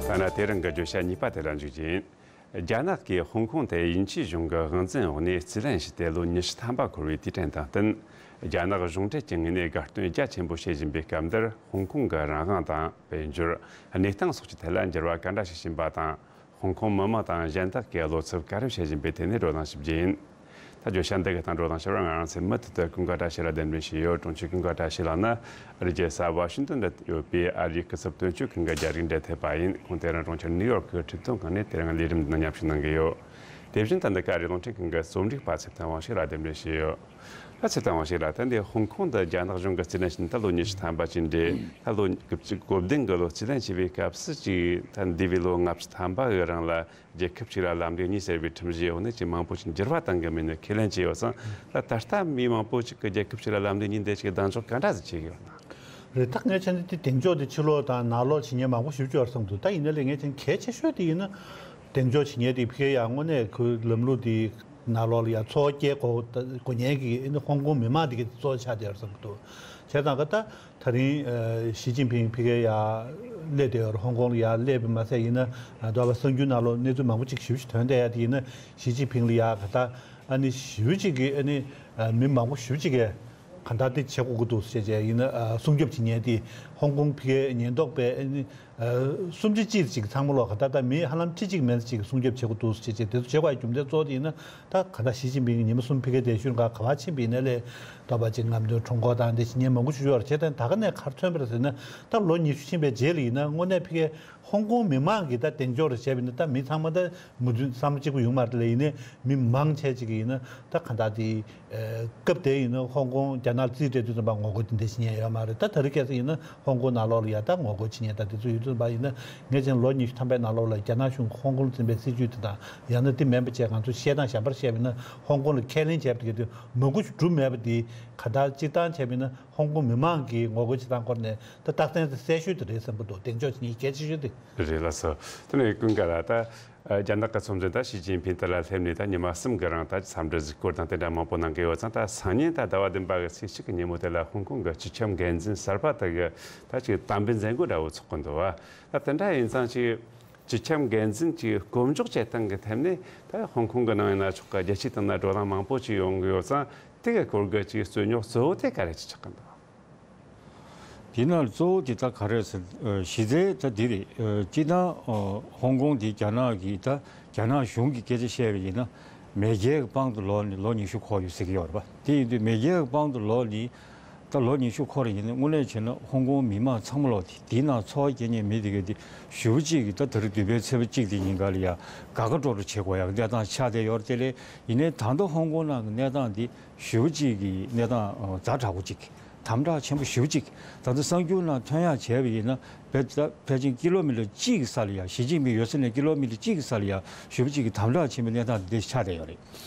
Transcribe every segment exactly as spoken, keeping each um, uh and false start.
ད་ནི་དེ་རིང་གི་བརྗོད་བྱ་གཉིས་པ་དེ་ལ་འཇུག་རྒྱུ་ཡིན། རྒྱ་ནག་གིས་ཧོང་ཀོང་དེ་དབྱིན་ཇིའི་གཞུང་གི་དབང་འཛིན་འོག་ནས་རྩིས་ལེན་བྱས་ཏེ་ལོ་ཉི་ཤུ་ཐམ་པ་འཁོར་བའི་དུས་དྲན་དང་བསྟུན། རྒྱ་ནག་གཞུང་འབྲེལ་གྱི་ངོས་ནས་དགའ་སྟོན་རྒྱ་ཆེན་པོ་བྱེད་བཞིན་པའི་སྐབས་འདིར། ཧོང་ཀོང་གི་རང་དབང་དང་དཔལ་འབྱོར། གནས་སྟངས་སོགས་ཀྱི་ཐད་ལ་འགྱུར་བ་ག་འདྲ་ཞིག་ཕྱིན་པ་དང་། ཧོང་ཀོང་མི་དམངས་དང་གཞན་དག་གིས་བློ་འཚབ་ག་རེ་བྱེད་བཞིན་པའི་ཐད་ནས་བགྲོ་གླེང་ཞུ་རྒྱུ་ཡིན། ད་བརྗོད་བྱ་འདི་གི་སྟེང་བགྲོ་གླེང་བྱེད་པར་ང་རང་ཚོའི་མུ་མཐུད་དུ་ཀུན་དགའ་བཀྲ་ཤིས་ལགས་གདན་འདྲེན་བྱས་ཡོད། དྲུང་ཆེ་ཀུན་དགའ་བཀྲ་ཤིས་ལགས་ནི་ཨ་རིའི་རྒྱལ་ས་ཝ་ཤིང་ཏོན་དུ་ཡོད་པའི་ཨ་རིའི་སྐུ་ཚབ་དོན་གཅོད་ཁང་གི་རྒྱ་རིགས་འབྲེལ་མཐུད་པ་ཡིན། ཁོང་དེ་རིང་གྲོང་ཁྱེར་ནིའུ་ཡོག་གི་ཁྲིམས་དོན་ཁང་ནས་དེ་རིང་ལས་རིམ་འདི་ནང་མཉམ་ཞུགས་གནང་གི་ཡོད། དེ་བཞིན་ད་འདི་ག་ཨ་རིའི་རླུང་འཕྲིན་ཁང་གི་རྩོམ་སྒྲིག་པ་ཚེ་བརྟན་དབང་ཕྱུག་ལགས་གདན་འདྲེན་བྱས་ཡོད། ད་ཚེ་བརྟན་དབང་ཕྱུག་ལགས། ད་འདི་ཧོང་ཀོང་དུ་རྒྱ་ནག་གཞུང་གིས་རྩིས་ལེན་བྱས་ནས་ད་ལོ་ཉི་ཤུ་ཐམ་པ་ཅིག་འདྲ། ད་ལོ་གི་བཅུ་གོ་བདུན་གི་ལོ་རྩིས་ལེན་བྱས་པའི་སྐབས་སུ་ཅིག་ད་འདས་པའི་ལོ་ལྔ་བཅུ་ཐམ་པ་གི་རིང་ལ་རྒྱལ་ཁབ་གཅིག་ལ་ལམ་ལུགས་གཉིས་ཟེར་བའི་ཁྲིམས་གཞིའི་འོག་ནས་ཅིག་མང་པོ་ཅིག་འགྱུར་བ་གཏང་གི་མེད་ནས་ཁས་ལེན་བྱས་ཡོད་ཙང་། ད་ད་ལྟ་མི་མང་པོ་ཅིག་གིས་རྒྱལ་ཁབ་གཅིག་ལ་ལམ་ལུགས་གཉིས་འདི་ཅིག་གདེང་འཇོག་ག་འདྲ་ཟིག་བྱེད་ཀྱི་ཡོད་ན། རེད། ད་ངས་བྱས་ན་དེ་གདེང་འཇོག་དེ་ཕྱི་ལོགས་དང་ནང་ལོགས་བྱེད་མཁན་མང་པོ་ཞེ་པོ་ཅིག་ཡོད་རེད་བསམ་གྱི་འདུག་ད་ཡིན་ན་ལས་ངས་བྱས་ན་གལ་ཆེ་ཤོས་དེ་ཡིན་ན། གདེང་འཇོག་བྱེད་མཁན་དེ་ཕ་གིར་ཡང་དངོས་གནས་ཁོའི་ལམ་ལུགས་དེ་ནང་ལོགས་ལ་ཡང་ཚོར་བ་སྐྱེ་དགོས་དགོས་མཁན་གྱི་ཨ་ནི་ཧོང་ཀོང་མི་མང་དེ་གི་གཙོ་བོ་ཆགས་བསྡད་ཡོད་རེད་བསམ་གྱི་འདུག་བྱས་ཙང་གི་ད་ད་རིང་ཨ་ཞི་ཅིན་ཕིང་ཕ་གིར་ཡར་སླེབས་བསྡད་ཡོད་རེད། ཧོང་ཀོང་ལ་ཡར་སླེབས་པ་མ་ཟད་ཡིན་ན། ཨ་འདི་བ་གསར་འགྱུར་ནང་ལོགས་གནས་ཚུལ་མང་པོ་ཅིག་ཞེ་པོ་ཅིག་ཐོན་བསྡད་ཡ་དེ་ཡིན་ན། ཞི་ཅིན་ཕིང་ལ་ཡར་ག་ད་ཨ་ནི་ཞེ་པོ་ཅིག་གི་ཨ་ནི་ཨ་མི་མང་པོ་ཞེ་པོ་ཅིག་གིས་གང་ལྟར་དེ་བྱེད་དགོས་ཀྱི་འདུག་ཟེར་བྱས་ཡིན་ན། ཨ་སྲུང་སྐྱོབ་བྱེད་མཁན་དེ་ཧོང་ཀོང་ཕ་གིའི་ཉེན་རྟོག་པས་ཨ་ནི་ཨ་སུམ་ཅུ་ཅིག་ཅིག་ཚང་མ་ལོག་ག་ད་ད་མི་ཧ་ལམ་ཁྲི་གཅིག་མན་ཙམ་ཅིག་གི་སྲུང་སྐྱོབ་བྱེད་དགོས་འདུག་ཟེར་བྱས་དེ་ཚོ་བྱེད་དགོས་ཡ་རྒྱུ་མཚན་གཙོ་བོ་དེ་ཡིན་ན། ད་གང་ལྟར་ཞི་ཅིན་ཕིང་གིས་ཉི་མ་གསུམ་ཕ་གིར་བསྡད་ཤུལ་ག་ག་པར་ཕྱིན་པ་ཡིན་ན་ལས། ད་བ་ཅིག་རྔམ་སྟོན་ཁྲོམ་སྐོར་དང་དེ་བྱེད་མཁན་མང་པོ་ཞིག་ཡོད་རེད། བྱས་ཙང་ད་ག་ནས་ག་རེ་མཚོན་པ་རེད་ཟེར་ན། ད་ལོ་ཉི་ཤུ་ཕྱིན་པའི་རྗེས་ལ་ཡིན་ན་དངོས་གནས་ཕ་གིའི་ཧོང་ཀོང་མི་མང་གིས་ད་གདེང་འཇོག་རེ་བྱས་པ་ཡིན་ན། ད་མི་ཚང་མ་ད་མུ་མཐུད་བསམ་བློ་གཅིག་པུ་ཡོང་མ་རེད་ལ། ཡིན་ནའི་མི་མང་ཆེ་ཅིག་གིས་ཡིན་ན་ད་གང་ལྟར་དེ་ཨ་སྐབས་དེ་ཡིན་ན་ཧོང་ཀོང་རྒྱ་ནག་རྩིས་སྤྲད་དུས་ཙམ་པ་ངོ་རྒོལ་དེ་འདྲ་བྱེད་མཁན་ཡོད་མ་རེད། ད་ད་རེས་ཁ་སང་ཡིན་ན་ཧོང་ཀོང་ནང་ལོགས་ལ་ཡ་ད་ངོ་རྒོལ་བྱེད་མཁན་ད་དེ་ཚོ་ཡོད་དུས་ཙམ་པ་ཡིན་ན། ངས་བྱས་ན་ལོ་ཉི་ཤུ་ཐམ་པའི་ནང་ལོགས་ལ་རྒྱ་ནག་གཞུང་གིས་ཧོང་ཀོང་ལ་འཛིན་པའི་སྲིད་བྱུས་དེ་དང་། ཡང་ན་དེ་མིན་པ་བྱས་ང་ཚོ་བཤད་སྟངས་གཞན་པར་བཤད་པ་ཡིན་ན། ཧོང་ཀོང་ལ་ཁས་ལེན་བྱས་པ་དེ་ག་དུས་མང་པོ་ཞིག་གྲུབ་མེད་པ་དེ་ག་ད་སྤྱིར་བཏང་བྱས་པ་ཡིན་ན། ཧོང་ཀོང་མི་མང་གིས་ངོ་རྒོལ་བྱེད་སྟངས་སྐོར་ནས་ད་རྟགས་མཚན་དེ་གསལ་ཤོས་དེ་རེད་བསམ་གྱི་འདུག་གདེང་འཇོག་བྱེད་མཁན་གལ་ཆེ་ཤོས་དེ། རེད་ལགས་སོ། དེ་ནས་ཀུན་དགའ་ལགས། ད་རྒྱ་ནག་གི་ཚོགས་འཛིན་ད་ཞི་ཅིན་ཕིང་དེ་ལ་སླེབས་ནས་ད་ཉི་མ་གསུམ་གྱི་རིང་ད་འཚམས་འདྲི་གཟིགས་སྐོར་དང་དེ་འདྲ་མང་པོ་གནང་གི་ཡོད་ཙང་། ད་སང་ཉིན་ད་ཟླ་བ་བདུན་པ་གི་ཚེས་གཅིག་གི་ཉིན་མོ་དེ་ལ་ཧོང་ཀོང་གི་སྤྱི་ཁྱབ་འགན་འཛིན་གསར་པ་དེ་གི་ད་ཅིག་དམ་འབུལ་མཛད་སྒོ་འདྲ་བོ་ཚོགས་ཀྱི་འདུག་བ། ད་དེ་འདྲ་ཡིན་ཙང་ཅིག་སྤྱི་ཁྱབ་འགན་འཛིན་གྱི་སྐོར་འཇོག་བྱེད་སྟངས་ཀྱི་ཐད་ནས་ད་ཧོང་ཀོང་གི་ནང་ཡིན་ན་ཆོག་གི། རྒྱལ་སྤྱིའི་སྟེང་ན་བགྲོ་གླེང་མང་པོ་ཅིག་ཡོང་གི་ཡོད་ཙང་། དེ་གི་སྐོར་གྱི་ཅིག་རྩོད་རྙོག་གཙོ་བོ་དེ་ག་རེ་ཅིག་ཆགས་ཀྱི་འདུག་དེ་ནང་གཙོ་བོ་དེ་ད་ག་རེ་ཟེར། ཨ་གཞི་རྩའི་ད་འདི་རེད། ཨ་སྤྱིར་བཏང་ཨ་ཧོང་ཀོང་དེ་རྒྱ་ནག་གི་ད་རྒྱ་ནག་གཞུང་གི་སྐད་ཆ་བཤད་པ་ཡིན་ན། མེས་རྒྱལ་གྱི་པང་དུ་ལོག་ནས་ལོ་ཉི་ཤུ་འཁོར་ཡོད་ཟེར་གྱི་ཡོད་རེད་པ། དེ་ཡིན་དུས་མེས་རྒྱལ་གྱི་པང་དུ་ལོག་ནས་ད་ལོ་ཉི་ཤུ་འཁོར་ཡིན་ན། དངོས་གནས་བྱས་ན་ཧོང་ཀོང་མི་མང་ཚང་མ་ལོག་དེ་དེའི་ནང་འཚོ་བ་སྐྱེལ་མཁན་མི་དེ་ག་དེ་ཞེ་པོ་ཅིག་གི་ད་ད་རེས་བདུན་པའི་ཚེས་པ་གཅིག་དེ་ཉིན་ཀ་ལ་ཡ་དགའ་དགའ་སྤྲོ་སྤྲོ་བྱེད་དགོས་ཡག་གནས་སྟངས་ཆགས་བསྡད་ཡོད་རེད། དེ་ལས་ཡིན་ནའི་ད་ལྟ་ཧོང་ཀོང་ནང་གི་གནས་སྟངས་དེ་ཞེ་པོ་ཅིག་གི་གནས་སྟངས་ཛ་དྲག་པོ་ཅིག་དམ་དྲག་ཆེན་པོ་ཞེ་པོ་ཅིག་ད་ལྟ་གསར་འགྱུར་ནང་ཐོན་ཡག་བྱས་པ་ཡིན་ན། ཕལ་ཕལ་ཆེར་ཀི་ལོ་མི་ཊར་གཅིག་གི་ས་ལ་ཡ། ཞི་ཅིན་ཕིང་ཡོད་ས་ནས་ཀི་ལོ་མི་ཊར་གཅིག་གི་ས་ལ་ཡ་ཞེ་པོ་ཅིག་གི་དམ་དྲག་ཆེན་པོའི་གནས་སྟངས་འདི་ཆགས་བསྡད་ཡོད་རེད།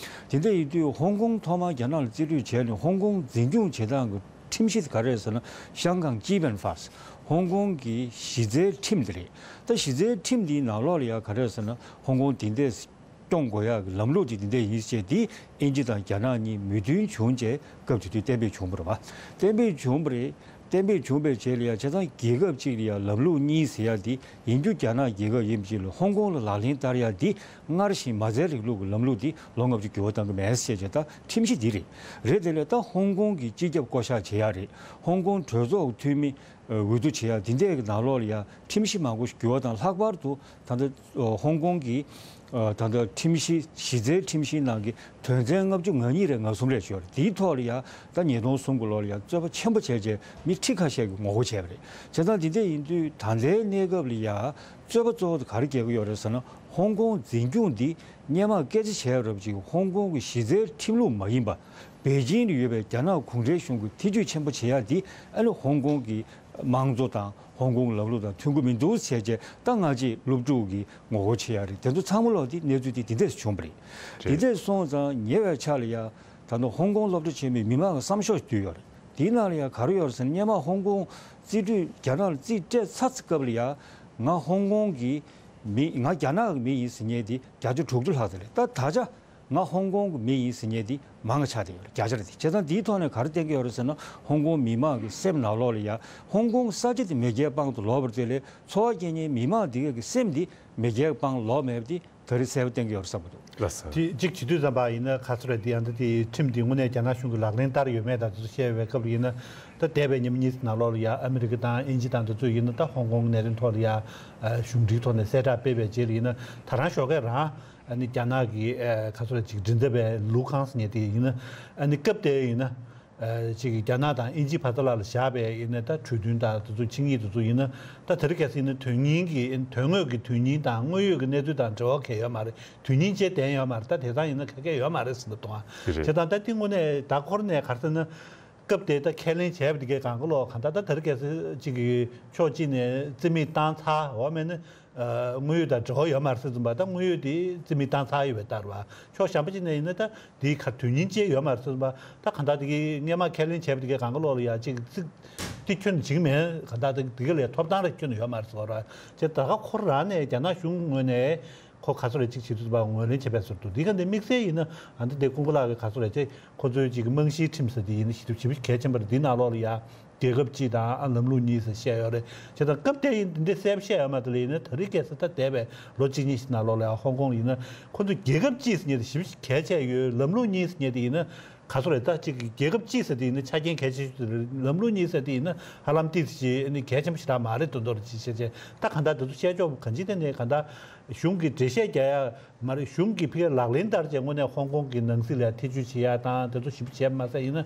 དེ་འདྲ་ཡིན་དུས་ཧོང་ཀོང་ཐོག་མར་རྒྱ་ནག་ལ་རྩིས་སྤྲོད་བྱས་ནས་ཧོང་ཀོང་འཛིན་སྐྱོང་བྱེད་སྟངས་ཀྱི་ཁྲིམས་གཞི་དེ་ག་རེ་རེད་ཟེར་ན། ཤང་ཀང་ཅི་བེན་ཧྥ་སི། ཧོང་ཀོང་གི་གཞི་རྩའི་ཁྲིམས་དེ་རེད། ད་གཞི་རྩའི་ཁྲིམས་འདིའི་ནང་ལོགས་ལ་ཡ་ག་རེ་རེད་ཟེར་ན། ཧོང་ཀོང་དེ་འདྲས་སྐྱོང་དགོས་ཡག་གི་ལམ་ལུགས་དེ་དེ་འདྲ་ཡིན་ཞེས་དེ་དབྱིན་ཇི་དང་རྒྱ་ནག་གཉིས་མོས་མཐུན་བྱུང་རྗེས་སྐབས་དེ་དུས་གཏན་འབེབས་བྱུང་བ་རེད་པ། གཏན་འབེབས་བྱུང་བ་རེད། གཏན་འབེབས་བྱུང་བའི་རྗེས་ལ་ཡང་བྱས་ཙང་རྒྱལ་ཁབ་གཅིག་ལ་ཡང་ལམ་ལུགས་གཉིས་ཟེར་ཡག་དེ་ཡིན་རྒྱུ། རྒྱ་ནག་རྒྱལ་ཁབ་ཡིན་པ་ཅིག་ལ་ཧོང་ཀོང་ལ་ལག་ལེན་བསྟར་ཡག་དེ་སྔར་བཞིན་མ་རྩའི་རིང་ལུགས་ཀྱི་ལམ་ལུགས་དེ་ལོ་ལྔ་བཅུ་འགྱུར་བ་བཏང་གི་མེད་ཟེར་བྱས་ད་ཁྲིམས་གཞི་འདི་རེད། རེད། དེ་ལས་ད་ཧོང་ཀོང་གི་སྤྱི་ཁྱབ་བསྐོ་བཞག་བྱེད་ཡག་རེད། ཧོང་ཀོང་གྲོས་ཚོགས་འཐུས་མི་འོས་བསྡུ་བྱེད་ཡག་དེ་འདྲའི་གི་ནང་ལོགས་ལ་ཡང་ཁྲིམས་གཞི་མང་པོ་ཞིག་འགྱུར་བ་དང་། ལྷག་པར་དུ་ད་ལྟ་ཧོང་ཀོང་གི་ད་ལྟ་ཁྲིམས་གཞི། གཞི་རྩའི་ཁྲིམས་གཞིའི་ནང་གི་དོན་ཚན་ལྔ་བཅུ་ང་གཉིས་རེད། ལྔ་གསུམ་རེད་ཅིག་ཡོད་རེད། དེའི་ཐོག་ལ་ཡང་ད་ཉིས་སྟོང་གསུམ་གི་ལོ་ལ་ཡང་རྩོད་པ་ཆེན་པོ་བྱས་རྗེས་མི་ཁྲི་ཁ་ཤས་ཀྱིས་ངོ་རྒོལ་བྱས་པ་རེད། བྱས་ཙང་དེ་འདྲ་ཡིན་དུས་ད་ལྟའི་གནས་སྐབས་ལ་ཡང་རྩོད་པ་གཙོ་བོ་དེ་ག་རེ་རྒྱག་གི་ཡོད་རེད་ཟེར་ན། ཧོང་ཀོང་འཛིན་སྐྱོང་འདི་སྔོན་མ་སྐད་ཆ་བྱས་རབས་ཅིག་ཧོང་ཀོང་གི་གཞི་རྩའི་ཁྲིམས་ལུགས་མ་ཡིན་པ། པེ་ཅིང་ལ་ཡོད་པའི་རྒྱ་ནག་གུང་ཁྲན་གཞུང་གི་ཐེ་ཇུས་ཆེན་པོ་བྱེད་ཡག་འདི་ཨ་ནི་ཧོང་ཀོང་གི་དམངས་གཙོ་དང་ཧོང་ཀོང་ལམ་ལུགས་དང་མཐུན་གྱི་མི་འདུག་ཟེར་བྱས་ད་སྔ་རྗེས་སློབ་ཕྲུག་གིས་ངོ་རྒོལ་བྱེད་ཡག་རེད། དེ་ཚོ་ཚང་མ་ལོག་དེ་གནས་ཚུལ་དེ་དེ་འདྲས་བྱུང་བ་རེད། དེ་འདྲས་སོང་ཙང་ཉེ་བའི་ཆར་ལ་ཡ་ད་ལྟ་ཧོང་ཀོང་སློབ་གྲྭ་ཆེན་མོའི་མི་མང་གི་བསམ་ཤོག་བསྡུས་ཡོད་རེད། དེའི་ནང་ལ་ཡ་ག་རེ་ཡོད་རེད་ཟེར་ན། སྔོན་མ་ཧོང་ཀོང་རྩིས་སྤྲོད། རྒྱ་ནག་ལ་རྩིས་སྤྲད་ཚར་ཚར་སྐབས་ལ་ཡ་ང་ཧོང་ཀོང་གི་མི། ང་རྒྱ་ནག་གི་མི་ཡིན་ཟེར་མཁན་དེ་བརྒྱ་ཆ་དྲུག་ཅུ་ལྷག་ཙམ་རེད། ད་ད་ཆ་ ང་ཧོང་ཀོང་གི་མི་ཡིན་ཟེར་མཁན་དེ་མང་ཆགས་བསྡད་ཡོད་རེད། བརྒྱ་ཆ་རེ་དེ། བྱས་ཙང་དེའི་ཐོག་ནས་ག་རེ་བསྟན་གྱི་ཡོད་རེད་ཟེར་ན། ཧོང་ཀོང་མི་མང་གི་སེམས་ནང་ལོགས་ལ་ཡ་ཧོང་ཀོང་ས་ཆ་དེ་མེས་རྒྱལ་དཔང་དུ་ལོག་པར་བརྩིས་ལས། འཚོ་བ་སྐྱེལ་མཁན་མི་མང་དེ་གའི་སེམས་དེ་མེས་རྒྱལ་དཔང་ལོག་མེད་པ་དེ་ད་རེས་གསལ་པོ་བསྟན་གྱི་ཡོད་རེད་བསམ་གྱི་འདུག་ལགས་སོ། དེ་གཅིག་བྱེད་དུས་ཙམ་པ་ཡིན་ན། ག་ཚོད་རེད། དེ་ཡང་ད་དེ་ཁྲིམས་དེ་དངོས་གནས་རྒྱ་ནག་གཞུང་གི་ལག་ལེན་བསྟར་ཡོད་མེད་དང་དེ་ཚོ་བཤད་པའི་སྐབས་ལ་ཡིན་ན། ད་འདས་པའི་ཉིན་མོ་གཉིས་ནང་ལོགས་ལ་ཡ་ཨ་མི་རི་ཀ་དང་དབྱིན་ཇི་དང་དེ་ཚོས་ཡིན་ན། ད་ཧོང་ཀོང་གི་གནད་དོན་ཐོག་ལ་ཡ་གཞུང་འབྲེལ་ཐོག་ནས་གསལ་བསྒྲགས་སྤེལ་བའི་རྗེས་ལ་ཡིན་ན། ད་རང་ཞོགས་ཀས་རང་ཨ་ནི་རྒྱ་ནག་གི་ག་ཚོད་རེད། ཅིག་མགྲིན་ཚབ་པའི་ལུའུ་ཁང་ཟེར་མཁན་དེ་ཡིན་ན། ཨ་ནི་སྐབས་དེ་ཡིན་ན། ཨ་ཅིག་རྒྱ་ནག་དང་དབྱིན་ཇི་བར་ཐག་ལ་བཞག་པའི་ཡིན་ན། ད་གྲོས་མཐུན་དང་དེ་ཚོ་ཆིངས་ཡིག་དེ་ཚོ་ཡིན་ན། ད་དེ་རིང་ཁ་སང་ཡིན་ན་དོན་སྙིང་གི་དོན་དངོས་ཀྱི་དོན་སྙིང་དང་དངོས་ཡོད་ཀྱི་གནས་ཚུལ་དང་འབྲེལ་བ་གང་ཡང་ཡོད་མ་རེད། དོན་སྙིང་བཅས་ལྡན་ཡོད་མ་རེད། ད་དེང་སང་ཡིན་ན་ག་གེ་ཡོད་མ་རེད་ཟེར་འདུག་ཨ། རེད། བྱས་ཙང་ད་དེ་དངོས་གནས་ད་ཁོ་རང་ནས་ག་རེ་ཟེར་ན། སྐབས་དེ་ད་ཁས་ལེན་བྱས་པ་དེ་གའི་སྒང་ག་ལོག་གང་ལྟར་ད་དེ་རིང་ཁ་སང་ཅིག་གི་ཕྱོགས་གཅིག་ནས་རྩིས་མེད་བཏང་ཚར། འོ་མེད་ན། ཨ་དངོས་ཡོད་དང་འབྲེལ་བ་ཡོད་མ་རེད་ཟེར་ཙམ་པ། ད་དངོས་ཡོད་དེ་རྩིས་མེད་བཏང་ཚར་ཡོད་པའི་ལྟར་བ། ཕྱོགས་གཞན་པ་ཅིག་ནས་ཡིན་ན། ད་དེའི་ཁར་དོན་སྙིང་ཅི་ཡོད་མ་རེད་ཟེར་ཙམ་པ། ད་གང་ལྟར་དེ་གའི་སྔས་མ་ཁས་ལེན་བྱས་པ་དེ་གའི་སྒང་ག་ལོག་ལ་ཡ་ཅིག་ཅིག་དེ་ཁྱོན་ནས་བྱེད་ཀྱི་མེད། གང་ལྟར་དེ་དེ་ག་ལ་ཡ་ཐོབ་ཐང་རེ་ཁྱོན་ནས་ཡོད་མ་རེད་ཟེར་བ་ར། ཅེས་ད་ག་ཁོ་རང་ནས་རྒྱ་ནག་གཞུང་ངོས་ནས་ཁོ་ག་ཚོད་རེ་ཅིག་བྱེད་དུས་ཙམ་པ་ངོས་ལེན་བྱས་པའི་ཟུར་དུ། འདི་ག་འདི་དམིགས་བསལ་ཡིན་ན། ཨ་འདི་དེ་ཀུན་དགའ་ལགས་ཀྱིས་ག་ཚོད་རེ་ཅིག་ཁོ་ཚོའི་ཅིག་རྨང་གཞིའི་ཁྲིམས་ཟེར་དེ་ཡིན་ན་ཞེ་པོ་ཞེ་པོ་གལ་ཆེན་པོ་རེད། འདི་ནང་ལོགས་ལ་ཡ་རྒྱལ་ཁབ་གཅིག་དང་ཨ་ལམ་ལུགས་གཉིས་ཟེར་བཤད་ཡོད་རེད། བྱས་ཙང་སྐབས་དེ་ཡིན་འདི་གསལ་པོ་བཤད་ཡོད་མ་རེད། དེ་ལ་ཡིན་ན་ད་རེས་ཁ་སང་ད་འདས་པའི་ལོ་གཅིག་གཉིས་ཤིག་ནང་ལོགས་ལ་ཡ་ཧོང་ཀོང་ལ་ཡིན་ན་ཁོ་ཚོ་རྒྱལ་ཁབ་གཅིག་ཟེར་མཁན་དེ་ཞེ་པོ་གལ་ཆེ་ཡོད། ལམ་ལུགས་གཉིས་ཟེར་མཁན་དེ་ཡིན་ན། ག་ཚོད་རེད། ད་ཅིག་རྒྱལ་ཁབ་གཅིག་ཟེར་དེ་ཡིན་ན་ཆ་རྐྱེན་གལ་ཆེ་ཤོས་དེ་རེད། ལམ་ལུགས་གཉིས་ཟེར་དེ་ཡིན་ན་ཧ་ལམ་ཏོག་ཙམ་ཅིག་ཨ་ནི་གལ་ཆེན་པོ་ཞེ་དྲག་མ་རེད་འདུག་འདུག་ཅེས་བྱས་བྱས། ད་གང་ལྟར་དེ་ཚོ་བཤད་ཕྱོགས་གང་ཅིའི་ཐད་ནས་གང་ལྟར་གཞུང་གིས་འགྲེལ་བཤད་རྒྱག་ཡ་མ་རེད། གཞུང་གིས་ཕ་གིར་ལག་ལེན་བསྟར་བྱས་དངོས་གནས་ཧོང་ཀོང་གི་ནང་སྲིད་ལ་ཐེ་བྱུས་བྱེད་ཡ་དང་དེ་ཚོ་ཞིབ་བྱས་མ་ཟད་ཡིན་ན།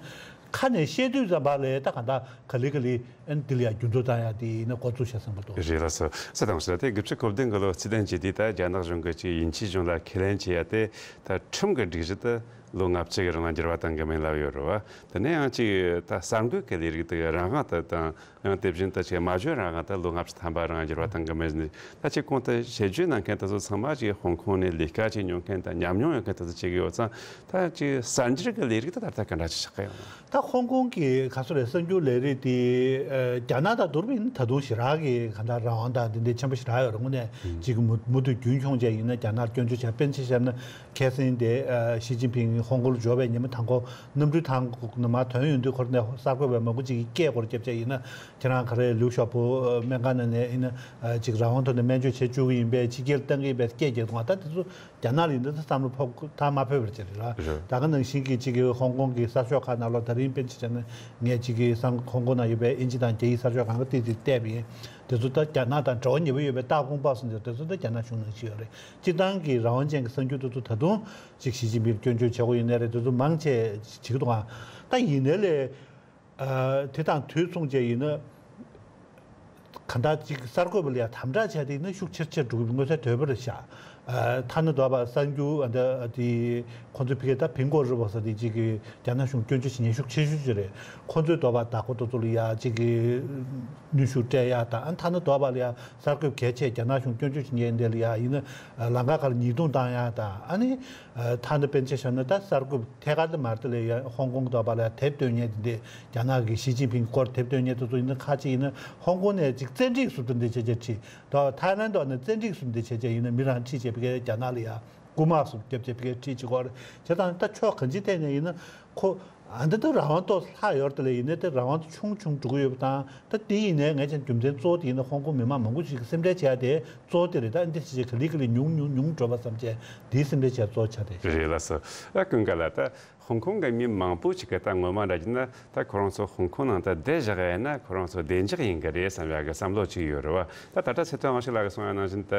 ཁ་ནས་བཤད་དུས་ཙམ་པ་ལ་ད་གང་ལྟར་ག་ལེ་ག་ལེ་ཨ་ནི་དེ་ལ་ཡ་འགྱུར་ལྡོག་བཏང་ཡ་དེ་ཡིན་ན་འགོ་བཙུགས་བྱས་བསམ་གི་འདུག་རེད་ལགས་སོ། ས་དང་ས་དེ་དགུ་བཅུ་གོ་བདུན་གི་ལོ་རྩིས་ལྡན་གྱི་དུས་ད་རྒྱ་ནག་གཞུང་གིས་ཅིག་དབྱིན་ཇིའི་གཞུང་ལ་ཁས་ལེན་བྱེད་ཡ་དེ་ད་ཁྲིམས་ཀྱི་སྒྲིག་གཞི་དེ་ལོ་ལྔ་བཅུ་གི་རིང་ལ་འགྱུར་བ་གཏང་གི་མིན་ལབ་ཡོད་རེད་བ། དེ་ནས་ཡང་ཅིག་ད་གསར་འགོད་ཀྱི་ལས་རིགས་དེ་རང་དབང་དུ་བཏང་། ཡང་དེ་བཞིན་དུ་ཅིག་སྨྲ་བརྗོད་རང་དབང་དེ་ལོ་ལྔ་བཅུ་ཐམ་པ་རིང་འགྱུར་བ་གཏང་གི་མིན། ད་ཅིག་གོང་དུ་ཞལ་བརྗོད་གནང་མཁན་དེ་ཚོ་ཚང་མ་ཅིག་ཧོང་ཀོང་ནས་ལས་ཀ་བྱེད་མྱོང་མཁན་དང་ཉམས་མྱོང་ཡོད་མཁན་དེ་ཚོ་ཅིག་ཡོད་ཙང་། ད་ཅིག་གསར་འགྱུར་གྱི་ལས་རིགས་དེ་ད་ལྟ་ག་འདྲ་ཅིག་ཆགས་ཀྱི་ཡོད་ན། ད་ཧོང་ཀོང་གི་ག་ཚོད་རེད། གསར་འགྱུར་ལས་རིགས་དེ་ཨ་རྒྱ་ནག་དང་བསྡུར་བ་ཡིན་ན་ད་དུང་ཞེ་དྲག་གི་ག་འདྲ་རང་དབང་དང་དེ་འདྲ་ཆེན་པོ་ཞེ་དྲག་ཡོད་རེད། དངོས་གནས་ཅིག་མུ་མུ་མཐུད་རྒྱུན་འཁྱོངས་བྱས་ཡིན་ན་རྒྱ་ནག་སྐྱོན་བརྗོད་བྱས། དཔེར་ན་ཆ་བཞག་ན་ཁ་སང་དེ་ཨ་ཞི་ཅིན་ཕིང་ཧོང་ཀོང་ལ་འབྱོར་བའི་ཉིན་མོ་དང་པོ་གནམ་གྲུའི་ཐང་ནང་མར་ཐོན་ཡོང་དུས། ཁོ་རང་ནས་གསར་འགོད་པ་མང་པོ་ཅིག་གིས་སྐད་སྐོར་བརྒྱབ་བྱས་ཡིན་ན། ཁྱེད་རང་ག་རེ་ལིའུ་ཞའོ་པོ་སྨན་ཁང་ནང་ནས་ཡིན་ན་ཅིག་རང་དབང་ཐོག་ནས་སྨན་བཅོས་བྱེད་བཅུག་གི་ཡིན་པས་ཕྱི་རྒྱལ་བཏང་གི་ཡིན་པས་སྐད་རྒྱག་འདུག་ག་ད་དེ་ཚོ་རྒྱ་ནག་ལ་ཡིན་ན་ད་བསམ་བློ་ཕོག་ཐག་མ་ཕོད་པ་ཅིག་རེད་ལ། རེད། ད་ག་ནང་བཞིན་གྱི་ཅིག་གི་ཧོང་ཀོང་གི་གསར་ཤོག་ཁག་ནང་ལོགས་ད་རིང་དཔེར་ན་ཆ་བཞག་ན་ངས་ཅིག་གི་སང་ཧོང་ཀོང་ནང་ཡོད་པའི་དབྱིན་ཇི་དང་རྒྱ་ཡིག་གསར་ཤོག་གང་ག་ཏིག་ཏིག་བལྟས་པ་ཡིན། དེ་ཚོ་ད་རྒྱ་ནག་དང་འབྲེལ་བ་ཉེ་པོ་ཡོད་པའི་ཏཱ་ཀུང་པའོ་ཟེར་འདུག་དེ་ཚོ་ད་རྒྱ་ནག་གཞུང་ནང་བཞིན་ཡོད་རེད། སྤྱིར་བཏང་གི་རང་དབང་ཅན་གྱི་གསར་འགྱུར་དེ་ཚོ་ད་དུང་ཅིག་ཞི་ཅིན་ཕིང་སྐྱོན་བརྗོད་བྱེད་དགོས་ཡིན་ནའི་རེད། དེ་ཚོ་མང་ཆེ་བྱེད་ཀྱི་འདུག་ག་ད་ཡིན་ནའི་ལས། ཨ་དེ་དང་དུས་མཚུངས་བྱས་ཡིན་ན། གང་ལྟར་ཅིག་གསར་འགོད་པ་ལ་ཡང་དམ་དྲག་བྱས་ཏེ་ཡིན་ན་ཤུགས་ཆེར་ཆེར་འགྲོ་གི་མངོན་གསལ་དོད་པོ་རེད་ཤག་ཨ་ཐ་ན་དོགས་པ་གསར་འགྱུར་ཨ་འདི་དེ་ཁོང་ཚོའི་ཕ་གི་ད་ཕིང་གོ་རི་པོ་ཟེར་དེ་ཅིག་གི་རྒྱ་ནག་གཞུང་སྐྱོན་བརྗོད་བྱེད་མཁན་ཤུགས་ཆེ་ཤོས་ཅིག་རེད། ཁོང་ཚོའི་དོགས་པ་བདག་པོ་དེ་ཚོ་ལ་ཡ་ཅིག་གི་གནོན་ཤུགས་སྤྲད་ཡ་དང་། ཨ་ཐ་ན་དོགས་པ་ལ་ཡ་གསར་འགོད་གལ་ཆེ་རྒྱ་ནག་གཞུང་སྐྱོན་བརྗོད་བྱེད་མཁན་དེ་ལ་ཡ་ཡིན་ན་ལམ་ཁ་ཁར་ཉེས་རྡུང་བཏང་ཡ་དང་། ཨ་ནི་ཨ་ཐ་ན་དཔེར་ན་ཆ་བཞག་ན་ད་གསར་འགོད་ཐད་ཀར་དུ་མ་རེད་དེ་ལས་ཡ་ཧོང་ཀོང་དོགས་པ་ལ་ཡ་དེབ་སྟོན་མཁན་དེ་འདྲས། རྒྱ་ནག་གི་ཞི་ཅིན་ཕིང་སྐོར་དེབ་སྟོན་མཁན་དེ་ཚོ་ཡིན་ན་ཁ་ཅིག་ཡིན་ན་ཧོང་ཀོང་ནས་ཅིག་བཙན་ཁྲིད་བཟོ་འདྲ་འདི་བྱས་བྱས་ཁྲིད་དོ། ཐའི་ལན་དོག་ནས་བཙན་ཁྲིད་བཟོ་འདི་བྱས་བྱས་ཡིན་ན་མི་རང་ཁྲིད་བྱས་ཕ་གིའི་རྒྱ་ནག་ལ་ཡ་རྐུ་མ་བཟོ་རྒྱབ་བྱས་ཕ་གིའི་ཁྲིད་བྱེད་ཀྱི་ཡོད་རེད། བྱས་ཙང་ད་ཕྱོགས་གང་ཅིའི་ཐད་ནས་ཡིན་ན་ཁོ་ཨ་འདི་ད་རང་དབང་ཏོག་ཙམ་ལྷག་ཡོད་རེད་དེ་ལས་ཡིན་ན་དེ་རང་དབང་ཆུང་ཆུང་འགྲོ་གི་ཡོད་པ་དང་། ད་དེ་ཡིན་ནའི་ངས་ཀྱང་རྒྱུ་མཚན་གཙོ་བོ་དེ་ཡིན་ན་ཧོང་ཀོང་མི་མང་མང་པོ་ཞིག་གིས་སེམས་ཁྲལ་བྱས་ཏེ་གཙོ་བོ་དེ་རེད། ད་འདི་བྱས་བྱས་ག་ལེ་ག་ལེ་ཉུང་ཉུང་ཉུང་འགྲོ་བ་བསམ་བྱས་དེའི་སེམས་ཁྲལ་བྱས་གཙོ་བོ་ཆགས་ཏེ། རེད་ལགས་སོ། ཨ་ཀུན་དགའ་ལགས། ད་ཧོང་ཀོང་གི་མི་མང་པོ་ཞིག་གིས་ད་ངོ་མ་འདྲ་བྱས་ན་ད་ཁོ་རང་ཚོ་ཧོང་ཀོང་ནང་ད་བསྡད་བཞག་ཡ་ཡིན་ན་ཁོ་རང་ཚོ་བདེ་འཇགས་ཡིན་གི་རེད་བསམ་ཡག་གི་བསམ་བློ་ཅིག་ཡོད་རེད་བ། ད་ད་ལྟ་ཚེ་ཐོན་དབང་ཕྱུག་ལགས་ཀྱིས་གསུངས་པ་ནང་བཞིན་ད་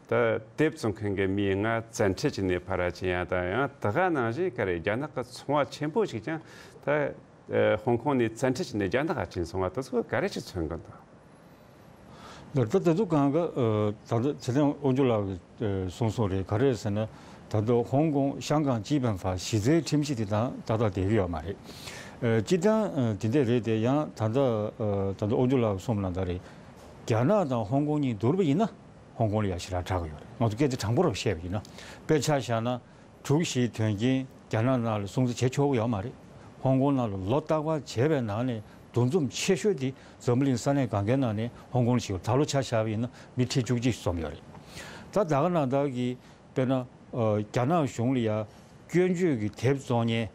ད་དེབ་བཙོང་མཁན་གྱི་མིའི་ང་བཙན་ཁྲིད་བྱས་ནས་ཕར་ར་ཕྱིན་ཡ་དང་། ཡང་ད་ག་ནང་བཞིན་ག་རེ་རྒྱ་ནག་གི་ཚོང་བ་ཆེན་པོ་ཞིག་ཀྱང་ད་ཧོང་ཀོང་ནས་བཙན་ཁྲིད་བྱས་ནས་རྒྱ་ནག་ལ་ཕྱིན་སོང་བ་དེ་ཚོ་ག་རེ་ཞིག་མཚོན་གི་འདུག་ད་ལྟ་དེ་ཚོ་གང་ག་ཨ་ད་ལྟ་ཚེ་བརྟན་དབང་ཕྱུག་ལགས་ཀྱིས་ཨ་གསུངས་སོང་རེད། ག་རེ་ཟེར་ན་ད་ལྟ་ཧོང་ཀོང་ཤང་ཀང་ཅི་པན་ཧྥ་གཞི་རྩའི་ཁྲིམས་གཞི་དེ་དང་ཏག་ཏག་བསྡད་ཀྱི་ཡོད་མ་རེད། ཨ་སྤྱིར་བཏང་ཨ་དེ་འདྲས་རེད་དེ། ཡང་ད་ལྟ་ཨ་ད་ལྟ་དབང་ཕྱུག་ལགས་ཀྱིས་གསུངས་པ་ནང་ལྟར་རེད། རྒྱ་ནག་དང་ཧོང་ཀོང་གཉིས་བསྡུར་བ་ཡིན་ན་ཧོང་ཀོང་ལ་ཡ་ཞེ་དྲག་དྲག་གི་ཡོད་རེད། ང་ཚོ་སྐད་ཆ་དྲང་པོ་རང་བཤད་པ་ཡིན་ན། དཔེར་ཆ་བཞག་ན། དྲུག་བཞིའི་དོན་རྐྱེན་རྒྱ་ནག་ནང་ལ་སྲུང་བརྩི་བྱེད་ཆོག་གི་ཡོད་མ་རེད། ཧོང་ཀོང་ནང་ལ་ལོ་རྟག་པར་བྱས་པའི་ནང་ནས་འདུ་འཛོམས་ཆེ་ཤོས་དེ་འཛམ་བུ་གླིང་ས་གནས་གང་གའི་ནང་ནས་ཧོང་ཀོང་ལ་བྱེད་ཡོད། ད་ལོ་ཆ་བཞག་པ་ཡིན་ན་མི་ཁྲི་བཅུ་གཅིག་འཛོམས་ཡོད་རེད། ད་ད་ག་ནང་ལྟར་གྱི་དཔེར་ན་ཨ་རྒྱ་ནག་གཞུང་ལ་ཡ་ སྐྱོན་བརྗོད་ཀྱི་དེབ་བཙོང་མཁན་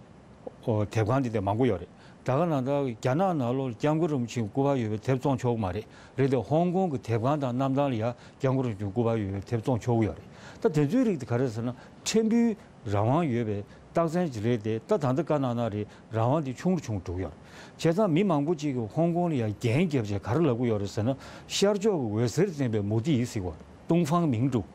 ཨོ་དེབ་ཁང་དེ་འདྲ་མང་པོ་ཡོད་རེད། ད་ག་ནང་ལྟར་རྒྱ་ནག་ནང་ལོགས་ལ་སྐྱབས་མགོན་རིན་པོ་ཆེའི་སྐུ་པར་ཡོད་པའི་དེབ་བཙོང་ཆོག་གི་མ་རེད། རེད་དེ་ཧོང་ཀོང་གི་དེབ་ཁང་དང་གནམ་ཐང་ལ་ཡང་སྐྱབས་མགོན་རིན་པོ་ཆེའི་སྐུ་པར་ཡོད་པའི་དེབ་བཙོང་ཆོག་གི་ཡོད་རེད། ད་དེ་ཚོའི་རིགས་དེ་ག་རེ་ཟེར་ན་ཕྲན་བུའི་རང་དབང་ཡོད་པའི་རྟགས་མཚན་ཅིག་རེད་དེ། ད་ད་ལྟ་བཀའ་གནང་གནང་རེད། རང་དབང་དེ་ཆུང་རུ་ཆུང་རུ་འགྲོ་གི་ཡོད་རེད། བྱས་ཙང་མི་མང་པོ་ཅིག་གིས་ཧོང་ཀོང་ལ་ཡང་འགན་བརྒྱབ་བྱས་ག་རེ་ལབ་ཀྱི་ཡོད་རེད་ཟེར་ན། ཤར་ཕྱོགས་ཀྱི་འོད་ཟེར་ལྡན་པའི་མུ་ཏིག་ཟེར་གྱི་ཡོད་རེད། ཏུང་ཧྥང་མིང་ཀྲུའུ།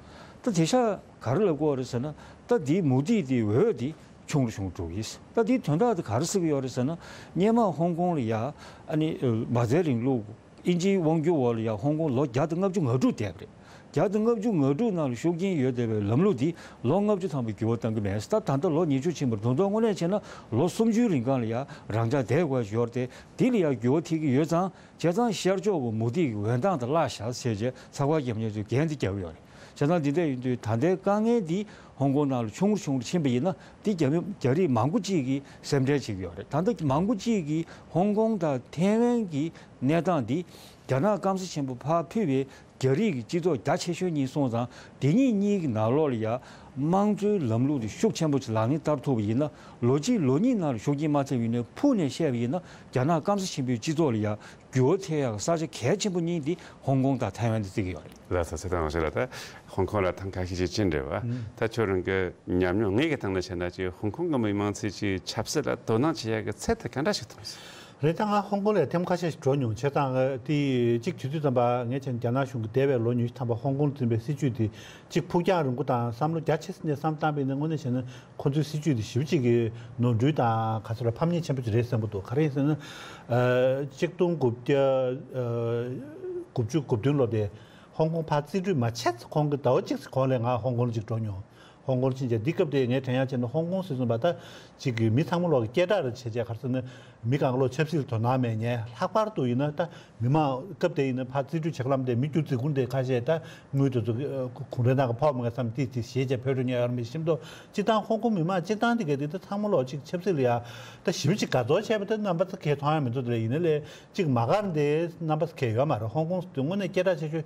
ད་དེ་ཤ་ག་རེ་ལབ་ཀྱི་ཡོད་རེད་ཟེར་ན། ད་དེའི་མུ་ཏིག་དེའི་འོད་དེ་ཆུང་རུ་ཆུང་རུ་འགྲོ་གི་ཡིན། ད་དེའི་དོན་དག་དེ་ག་རེ་ཟེར་གྱི་ཡོད་རེད་ཟེར་ན། སྔོན་མ་ཧོང་ཀོང་ལ་ཡ་ཨ་ནི་མ་རྩའི་རིང་ལུགས་དབྱིན་ཇིའི་དབང་སྒྱུར་འོག་ལ་ཡ་ཧོང་ཀོང་ལོ་བརྒྱ་དང་ལྔ་བཅུ་ང་དྲུག་བསྡད་པ་རེད། བརྒྱ་དང་ལྔ་བཅུ་ང་དྲུག་ནང་ལ་ཤུགས་རྐྱེན་ཡོད་བསྡད་པའི་ལམ་ལུགས་འདི་ལོ་ལྔ་བཅུ་ཐམ་པའི་འགྱུར་བ་བཏང་གི་མེད། ད་ད་ལྟ་ལོ་ཉི་ཤུ་ཕྱིན་པ་རེད། དོན་དག་དངོས་གནས་བྱས་ན་ལོ་སུམ་ཅུའི་རིང་གང་ལ་ཡ་རང་འཇགས་བསྡད་དགོས་ཡོད་རེད་དེ། འདི་ལ་ཡ་འགྱུར་བ་ཐེབས་ཀྱི་ཡོད་ཙང་། བྱས་ཙང་ཤར་ཕྱོགས་ཀྱི་མུ་ཏིག་གི་འོད་མདངས་དེ་བརླག་ཤག་ཟེར་བྱས་ཚགས་པར་རྒྱབ་མཁན་ཚོས་འགན་དེ་བརྒྱབ་ཡོད་རེད། བྱས་ཙང་འདི་འདྲ་ཡིན་དུས་ད་ལྟའི་དཀའ་ངལ་འདི་ཧོང་ཀོང་ནང་ལ་ཆུང་རུ་ཆུང་རུ་ཕྱིན་པ་ཡིན་ན། འདི་རྒྱ་མི་རྒྱ་རིགས་མང་པོ་ཅིག་གིས་སེམས་ཁྲལ་བྱེད་ཀྱི་ཡོད་རེད། ད་ལྟ་མང་པོ་ཅིག་གིས་ཧོང་ཀོང་དང་ཐའེ་ཝན་གྱི་གནས་སྟངས་འདི་རྒྱ་ནག་སྐམ་ས་ཆེན་པོ་ཕར་ཕུད་པའི་རྒྱ་རིགས་ཀྱི་སྤྱི་ཚོགས་རྒྱ་ཆེ་ཤོས་གཉིས་སོང་ཙང་། དེ་གཉིས་གཉིས་ཀྱི་ནང་ལོགས་ལ་ཡ་དམངས་གཙོའི་ལམ་ལུགས་དེ་ཤུགས་ཆེན་པོ་ཅིག་ལག་ལེན་བསྟར་ཐུབ་པ་ཡིན་ན། ལོ་གཅིག་ལོ་གཉིས་ནང་ལ་ཤུགས་རྐྱེན་མ་ཐེབས་ཡིན་ནའི་ཕུགས་ནས་བཤད་པ་ཡིན་ན། རྒྱ་ནག་སྐམ་ས་ཆེན་པོའི་སྤྱི་ཚོགས་ལ་ཡ་འགྱུར་བ་ཐེབས་ཡག་གི་ས་ཆ་གལ་ཆེན་པོ་གཉིས་འདི་ཧོང་ཀོང་དང་ཐའེ་ཝན་དུ་བརྩི་གི་ཡོད་རེད། ལགས་སོ། ཚེ་དང་ཞེ་ལ་ད་ཧོང་ཀོང་ལ་ཐེངས་ཁ་ཤས་ཤིག་ཕྱིན་འདྲ་བ། ད་ཁྱོད་རང་གི་ཉམས་མྱོང་ངེད་ཀྱི་སྟེང་ནས་བཤད་ན་ཅིག་ཧོང་ཀོང་གི་མི་མང་ཚོས་ཅིག་ཆབ་སྲིད་ལ་དོ་སྣང་བྱེད་ཡག་གི་ཚད་དེ་ག་འདྲ་ཞིག་མཐོང་སོང་། རེད། ད་ང་ཧོང་ཀོང་ལ་ཐེངས་ཁ་ཤས་ཤིག་འགྲོ་མྱོང་། བྱས་ཙང་དེ་གཅིག་དུས་ཚོད་ཙམ་པ་ངས་བྱས་ན་རྒྱ་ནག་གཞུང་གི་འདས་པའི་ལོ་ཉི་ཤུ་ཐམ་པ་ཧོང་ཀོང་འཛིན་པའི་སྲིད་བྱུས་དེ་གཅིག་ཕུགས་རྒྱང་རིང་པོ་དང་བསམ་བློ་རྒྱ་ཆེ་ས་ནས་བསམ་བཏང་བ་ཡིན་ན། དངོས་གནས་བྱས་ན་ཁོ་ཚོའི་སྲིད་བྱུས་དེ་ཞེ་པོ་ཅིག་གི་ནོར་འཁྲུལ་དང་ག་ཚོད་ལ་ཕམ་ཉེས་ཆེན་པོ་ཅིག་རེད་བསམ་གྱི་འདུག་ག་རེ་ཡིན་ཟེར་ན། ཨ་གཅིག་སྟོང་དགུ་བརྒྱ་ཨ་དགུ་བཅུ་གོ་བདུན་ལོ་དེ་ཧོང་ཀོང་ཕར་རྩིས་སྤྲོད་མ་བྱས་ཙང་། ཁོང་གི་ཟླ་བ་གཅིག་ཙམ་གོང་ལ་ང་ཧོང་ཀོང་ལ་ཅིག་འགྲོ་མྱོང་། ཧོང་ཀོང་ཕྱིན་རྗེས་འདི་སྐབས་དེ་ངས་དྲན་ཡག་བྱས་ན། ཧོང་ཀོང་ཟེར་སོང་བ་ད་ཅིག་གི་མི་ཚང་མ་ལོག་གི་སྐད་གྲགས་རེད། བྱས་རྗེས་ག་རེ་ཟེར་ན། མི་གང་ག་ལོག་ཆབ་སྲིད་ལ་དོ་སྣང་མེད་མཁན། ལྷག་པར་དུ་ཡིན་ན་ད་མི་མང་སྐབས་དེ་ཡིན་ན་ཕར་རྩིས་སྤྲོད་བྱེད་ཀྱི་ལམ་དེ་མི་སྒྱུར་རྩིས་ཁུངས་དེ་ཁ་ཤས། ད་དངུལ་དེ་ཚོ་གུང་ཁྲན་ཏང་གིས་ཕོག་མེད་མཁན་བསམ། དེ་དེ་བཞེས་བྱས་ཕར་འགྲོ་མཁན་ཡོད་རེད་མི་ཤེས་མདོག་སྤྱིར་བཏང་ཧོང་ཀོང་མི་མང་སྤྱིར་བཏང་དེ་ག་དེ་ད་ཚང་མ་ལོག་ཅིག་ཆབ་སྲིད་ལ་ཡ་ད་ཞེ་པོ་ཅིག་དགའ་ཚོར་བྱས་པ་ད་རྣམ་པ་ཚོ་གས་མཐོང་ཡ་མི་འདུག་དེ་ལས་ཡིན་ན་ལས། གཅིག་མ་གར་འདི་རྣམ་པ་གས་ཡོད་མ་རེད། ཧོང་ཀོང་དེ་དངོས་གནས་སྐད་གྲགས་ཆེ་ཤོས།